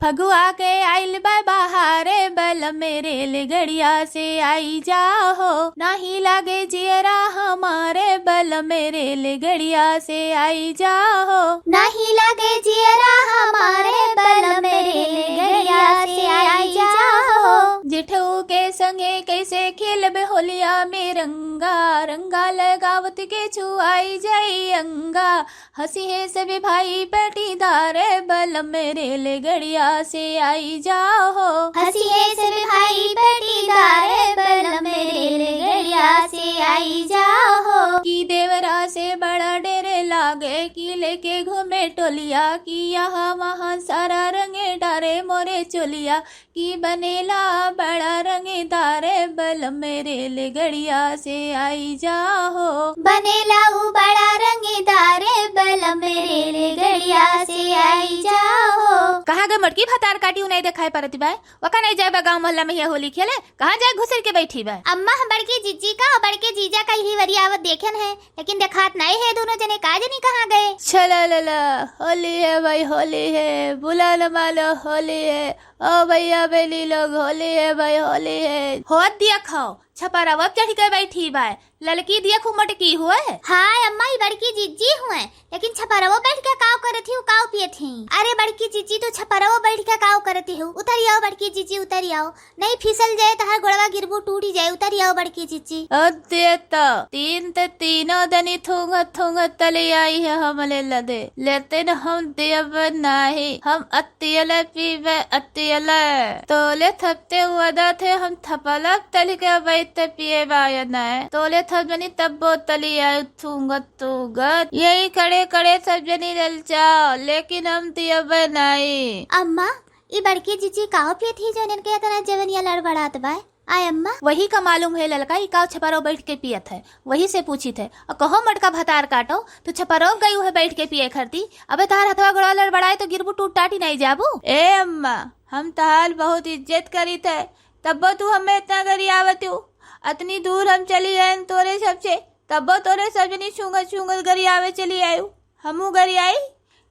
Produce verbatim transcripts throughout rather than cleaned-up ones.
फगुआ के आइल बा बहारे, बलम रेलगड़िया से आई जा हो। नाही लागे जियरा हमारे, बलम रेलगड़िया से आई जा हो। नाही लागे जियरा हमारे, बलम रेलगड़िया से आई जा हो। जेठऊ के संगे कैसे खेलब होलिया में रंगा, रंगा लगावत के छुआई जाई अंगा। हँसी है सब भाई पटीदार, बलम रेलगड़िया से आई जा हो। हँसी है सब भाई पटीदार, बलम रेलगड़िया से आई जा हो। कि देवरा से बड़ा डर लागे, कि लेके घूमे टोलिया, कि यहाँ वहाँ सारा रंग डारे मोरे चोलिया। कि बनेला बड़ा रंगदार, बलम रेलगड़िया से आई जा हो। बनेला उ बड़ा रंगदार, बलम रेलगड़िया से आई जा हो। कहाँ गए मोटकी भतार काटी, उ नहीं देखाई परत बा। वका नहीं जाए बा गाँव मोहल्ला में हिया होली खेले, कहाँ जाए घुसर के बैठी बा? अम्मा, हम बड़की जिज्जी का और बड़के जीजा का यही वरी आवत देखेन है, लेकिन देखात नहीं है दोनों जने, का जनी कहाँ गए। छला लला, होली है भाई, होली है, बुला न मानो, होली है। ओ भैया बहनी लोग, होली है भाई, होली है। होत दिया खाओ, छपरवा चढ़ के बैठी बाय। ललकी दिया खूब मोटकी हुए। हाय अम्मा, ई बड़की जिज्जी हुए, लेकिन छपरवा बैठ के काव करत ही, काव पियत ही। अरे बड़की जिज्जी, तू छपरवा बैठ के काव करत ही? उतरी आओ बड़की जिज्जी, उतरी आओ, नहीं फिसल जाए तहार गोड़वा, गिरबू टूटी जाए, उतरी आओ बड़की जिज्जी। अ दे त, तीन ते तीनों दनी थूंगत थूंगत तली आई है हमले लदे, लेकिन हम देब नाही, हम अतियले पीबे, अतियले। तोले थपते वदा थे, हम थपलब तली के बैठ ते पिए बाय न। तोले थप जनी तब्बो तली आए थूंगत थूंगत। यही कड़े कड़े सब जनी ललचाओ, लेकिन हम दियबे नाही। अम्मा, ई बड़की जिज्जी काव पियत ही जो इनके इतना जवनिया लड़बड़ात बाय? आय अम्मा। वही का मालूम है ललका, ई काव छपरो बैठ के पियत है, वही से पूछित है। और कहो मोटका भतार काटो, तू छपरो गई है बैठ के पिए खरती। अबे तहार हथवा गोड़वा लड़बड़ाए तो गिरबू टूट टाटी नहीं जाबू। ए अम्मा, हम तहार बहुत इज्जत करीत है, तब्बो तू हमें इतना गरियावत हो। अतनी दूर हम चली आयन तोरे सबसे, तब्बो तोरे सब जनी छूंगत छूंगत गरियावे चली आयु। हमू गरियाई,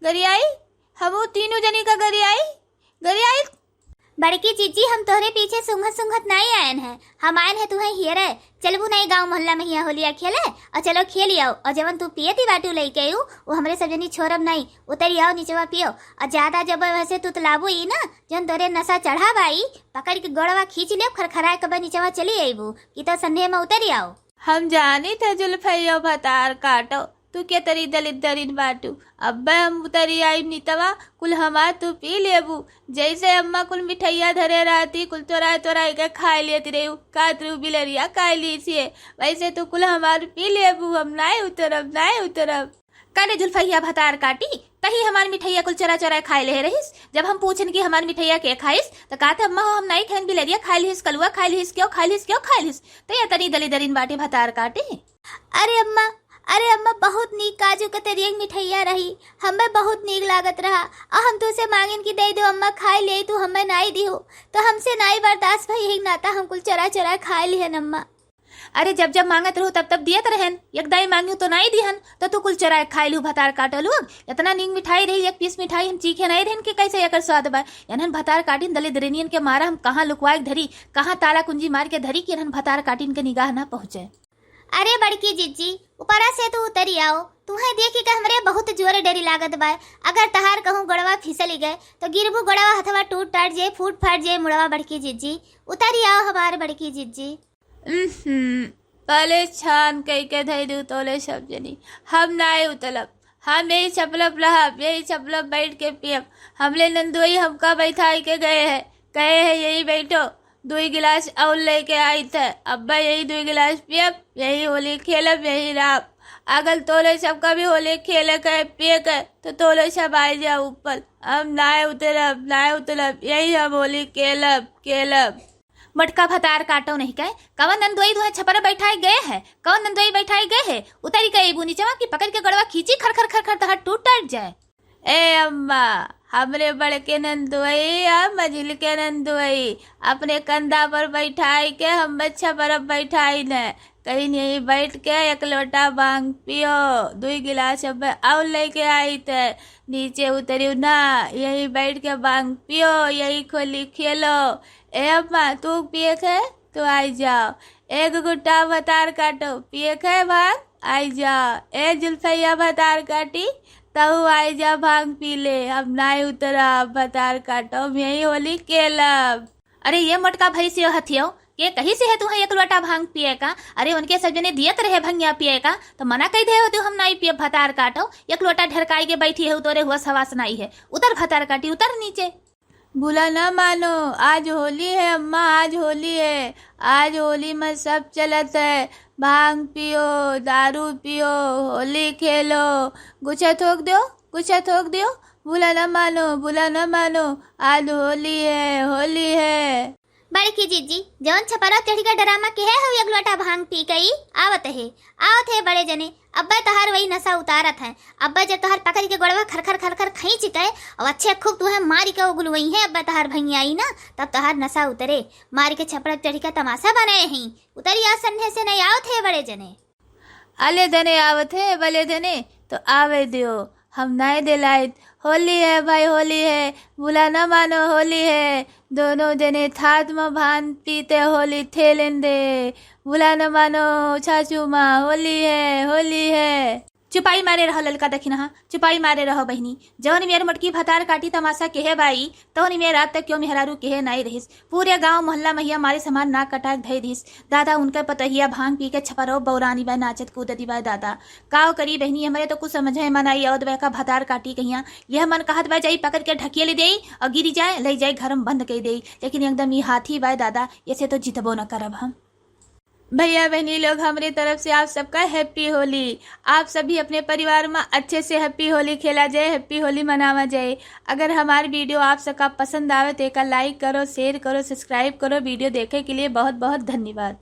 गरियाई, हमू तीनों जनी का गरियाई, गरियाई। बड़की जिज्जी, हम तोहरे पीछे सूंघत सूंघत नाई आयन है, हम आयन है तुहे हियरे। चलबू नाई गाँव मोहल्ला में हिया होलिया खेले, और चलो खेल आओ, और जवन तू पियती बाटू लइके आयू, वो हमरे सब जनी छोड़ब नाई, उतरी आओ निचवा पियो। और ज्यादा जब वैसे तुतलाबू ई ना, जौन तोरे नशा चढ़ा बाई, पकड़ के गोड़वा खींच लेब, खरखराए के बा निचवा चली अइबू, कि तो सन्ने में उतरी आओ। हम जानी थे जुल्फैया भतार काटो, तू के तरी दलित दरिन बाटू। अब्बे हम उतरी आई नितवा, कुल हमार तू पी लेबू। जैसे अम्मा कुल मिठैया धरे रहती, कुल चोराए चोराए के खाए लेती रही, कात रहू बिलरिया खाए ली छिए, वैसे तू कुल हमार पी लेबू। हम नाई उतरब, नाई उतरब। काने जुल्फैया भतार काटी, तही हमार मिठैया कुल चोरा चोरा खाए लेहे रहिस। जब हम पूछन कि हमार मिठैया के खाइस, त कहते, "अम्मा हो, हम नाई खाइन, बिलरिया खाए लिहिस, कलुआ खाए लिहिस, क्यों खाए लिहिस, क्यों खाए लिहिस?" त ये तनी दली दरिन बाटी भतार काटी। अरे अम्मा, अरे अम्मा, बहुत नीक काजू कतरिया के मिठैया रही, हमें बहुत नीक लागत रहा। आ हम तुसे मांगिन कि दे दो अम्मा, खाए ले, तू हमें नाई दिहो, तो हमसे नाई बर्दाश्त भई, यही नाता हम कुल चोरा चोरा खाए लिहन अम्मा। अरे, जब जब मांगत रहू, तब तब दियत रहेन। एक दाई मांगियो तो नाई दिहन, तो तू कुल चोराए खाए लू भतार काटो लोग। इतना नीक मिठाई रही, एक पीस मिठाई हम चीखे नाई रहेन कि कैसे एकर स्वाद बा। एनहन भतार काटिन दलिद्रनियन के मारा हम कहाँ लुकवाए के धरी, कहाँ ताला कुंजी मार के धरी कि एनहन भतार काटिन के निगाह ना पहुँचे। अरे बड़की जिज्जी, ऊपरा से तू उतरी आओ, तुहें देखी के हमरे बहुत जोर डरी लागत बा। अगर तहार कहूँ गोड़वा फिसली गए, तो गिरबू गोड़वा, हथवा टूट टाट जाए, फूट फाट जाए मुड़वा। बड़की जिज्जी, उतरी आओ हमार बड़की जिज्जी। उहुं, पहले छान कई के धई दू तोले सब जनी। हम नाई उतलब, हम यही छपलब रहब, यही छपलब बैठ के पियब। हमले नंदोई हमका बैठाई के गए है, कहे है, "यही बैठो, दुई गिलास और लेके आई थे, अब्बा यही दुई गिलास पियब, यही होली खेलब, यही रहब। अगर तोले सबका भी होली खेले के, पिए के, तो तोले सब आई जाओ ऊपर। हम नाई उतलब, नाई उतलब, यही हम होली खेलब, खेलब।" मटका भतार काटो नहीं कहे, कवन नंदोई दुहे छपर बैठाए गए है, कवन नंदोई बैठाए गए है? उतरी के एगो नीचवा की पकड़ के गड़वा खींची, खर खर खर खर तहर टूट टाट जाए। ए अम्मा, हमरे बड़के नंदोई आ मझिलके नंदोई अपने कंधा पर बैठाए के हम छपर बैठाई न, कहिन यहीं बैठ के एक लोटा भांग पियो, दुई गिलास अब्बे और लेके आइत है, नीचे उतरियो ना, यहीं बैठ के भांग पियो, यहीं होली खेलो। ए अम्मा, तू पिए के है, तो आई जाओ, एक गुट्टा भतार काटो, पिए के है भांग, आई जाओ। ए जुल्फैया भतार काटी, तहु आई जा, भांग पी ले, हम नाई उतरब, भतार काटो, हम यहीं होली खेलब। अरे ये मोटका भैंसियो हथियो, के कही से है तुहे एक लोटा भांग पिए का? अरे उनके सब जने दियत रहे भंगिया पिए का, तो मना कही दे हो तू, हम नाई पिए, भतार काटो, एक लोटा ढेरकाई के बैठी है, तोरे हुआ सवास नाई है, उतर भतार काटी, उतर नीचे। बुला न मानो, आज होली है अम्मा, आज होली है, आज होली में सब चलत है, भांग पियो, दारू पियो, होली खेलो, गुच्छा थोक दियो, गुच्छा थोक दियो, बुला न मानो, बुला न मानो, आज होली है, होली है। बड़की जीजी, जौन छपरा चढ़ी के ड्रामा किहे हो एक लोटा भांग पी के ई आवत है, आवत है बड़े जने, अब्बे तोहार वही नशा उतारत है। अब्बे जब तोहार पकड़ के गोड़वा खरखर खरखर खींच के और अच्छे खूब तुहे मारी के उगलवई है, अब्बे तोहार भंगिया आई ना, तब तोहार नशा उतरे। मारी के छपरा चढ़ी के तमाशा बनाए हैं, उतरी आ सन्ने से नहीं आवत है बड़े जने। अले धने आवत है, बले धने, तो आवे दियो, हम नाय दिलाइत। होली है भाई, होली है, बुला न मानो, होली है। दोनों जने थात में भांग पीते होली खेलेन दे। बुला न मानो, छाछू माँ, होली है, होली है। चुपाई मारे रहो ललका दखिनहा, चुपाई मारे रहो बहिनी। जवन मेर मोटकी भतार काटी तमाशा केहे बाई, तवन मेर रात तक क्यों मेहरारू केहे नाई रहिस। पूरे गांव मोहल्ला महिया मारे समान नाक कटाक धई दिस। दादा उनकर पतहिया भांग पी के छपरो बौरानी बा, नाचत कूदती बा। दादा काव करी बहिनी, हमरे तो कुछ समझे में नाई आवत बा का भतार काटी कहिया। यह मन कहत बा जाई पकड़ के ढकिया ले देई और गिरी जाए, ले जाए घर में बंद कर देई, लेकिन एकदम ई हाथी बा दादा, ऐसे तो जितबो न करब हम। भैया बहनी लोग, हमरे तरफ से आप सबका हैप्पी होली। आप सभी अपने परिवार में अच्छे से हैप्पी होली खेला जाए, हैप्पी होली मनावा जाए। अगर हमार वीडियो आप सबका पसंद आवे तो एका लाइक करो, शेयर करो, सब्सक्राइब करो। वीडियो देखे के लिए बहुत बहुत धन्यवाद।